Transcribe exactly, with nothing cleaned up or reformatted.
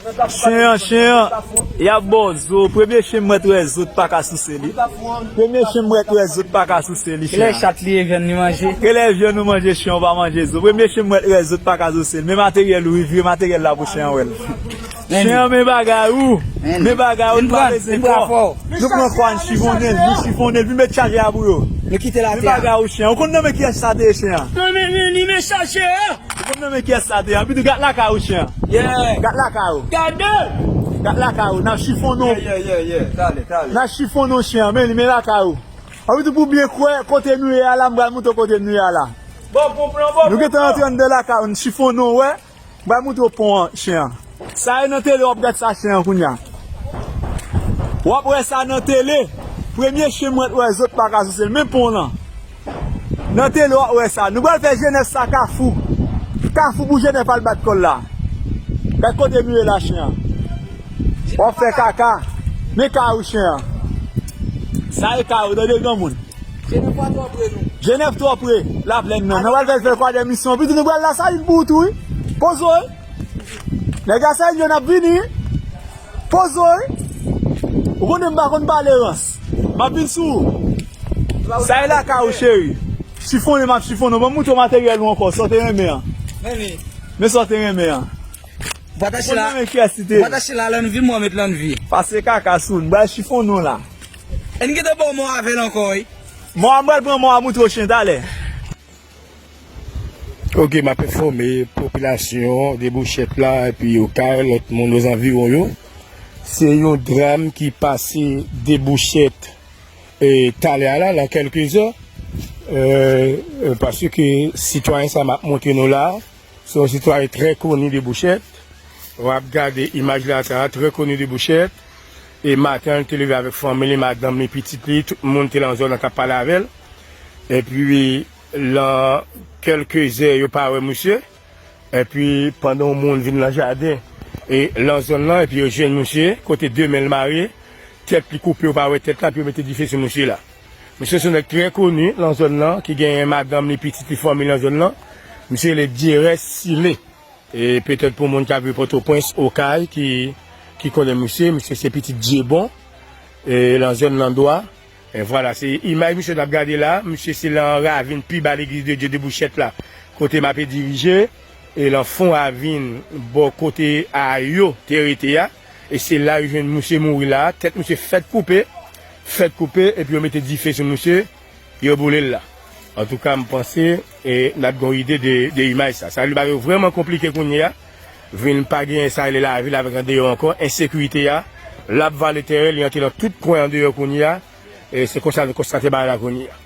Chen an, chen an, y ap ba w zo. Premye chen m mèt wè zo t pa ka souse li. Premye chen m mèt wè zo t pa ka souse li, chen an. Kilè chat li e vyann li manje? Kilè vyann ou manje, chen an, ou pa manje zo. Premye chen m mèt wè zo t pa ka souse li. Men materyèl ou, wi, vire materyèl la pou chen an wè l. Chen an, men bagay ou. Men bagay ou, nou pa peze kò. Nou pran kò a, n chifonnen l, nou chifonnen l, vin met chaje a pou yo. Nou kite l atè a. Men bagay ou, chen an. Ou konn nan men kiyès sa te ye, chen an? Nan men, men, li men chaje a. Ou konn nan men kiyès sa te ye? Anpi tou, gad lakay ou, chen an. Yeah. Gad lakay ou. Gade. Gad lakay ou. N ap chifonnen w. Yeah, yeah, yeah, yeah. Tale, tale. N ap chifonnen w, chen an. Men li, men lakay ou. Anpi tou, pou byen kwè, kote nou ye a la, m pral montre w kote nou ye a la. Bon, bon plan, bon plan. Nou gentan antre anndan lakay ou, n chifonnen w, wè. M pral montre w pon an, chen an. Sa e nan tele, w ap gad sa, chen an, kounye a. W ap wè sa nan tele. Premye chen m mèt wè zo t pa ka souse l, men pon lan. Nan tele, w ap wè sa. Nou pral fè Jenèf sa kafou. Kafou pou Jenèf al bat kò l la. Gad kote nou ye la, chen an. W ap fè kaka. Men kay ou, chen an. Sa e kay ou, tande, granmoun. Jenèf pa twò pre, non. Jenèf twò pre. Laplèn nan. Nou pral fè l fè kwa de misyon. Anpi tou, nou pral Lasalin pou ou tou, wi. Poze w, wi. Nèg Lasalin yo, n ap vini, wi. Poze w, wi. Ou konnen m pa konn pale rans. M ap vin sou ou. Sa e lakay ou, cheri. Chifonnen, m ap chifonnen w. Ban m montre w materyèl ou ankò. Sa w te renmen an. Men sa w te renmen an. Ou pa ta chita, ou pa ta chita lannvi, m wè met lannvi. Pase kaka sou n, bay chifonnen w la. E n gentan ba w mò avè l ankò, wi. Mò a, m pral pran mò a, montre w chen talè. Ok, m ap enfòme popilasyon Debouchèt la, epi Okay, lòt moun ozanviwon yo. Se yon dram ki pase Debouchèt, e, talè a la, nan kèlke zè. E, e, paske sitwayen sa m ap montre nou la, se yon sitwayen trè koni Debouchèt. W ap gade imaj la, sa, trè koni Debouchèt. E maten an, li te leve avèk fanmi li, madanm li, pitit li, tout moun te lan zòn nan k ap pale avè l. Epi, lan kèlke zè, yo pa wè misye. Epi, pandan yon moun vin lan jaden, e lan zòn nan, epi yo jwenn misye, kote de men l mare, tèt li koupe, yo pa wè tèt la, epi yo mete dife sou misye la. Misye se yon nèg trè koni lan zòn nan, ki genyen madanm li, pitit li, fanmi lan zòn nan. Misye rele Dierès Sile. E petèt pou moun k ap viv Pòtoprens, Okay, ki, ki konnen misye, misye se pitit Dyebon, e lan zòn Landwa. E vwala, se imaj misye n ap gade la. Misye se lan ravin pi ba Legliz de Dye Debouchèt la, kote m ape dirije. E lan fon ravin, bò kote a yo te rete a. E se la yo jwenn misye mouri la. Tèt misye fèt koupe, fèt koupe, epi yo mete dife sou misye, yo boule l la. Antouka, m panse, e, n ap gen yon ide de, de imaj sa. Sa vle di bagay yo vrèman konplike kounye a. Vin pa genyen sa rele lavil avèk andeyò ankò, ensekirite a. L ap vale teren, li antre lan tout kwen andeyò kounye a. E se konsa nou konstate bagay la kounye a.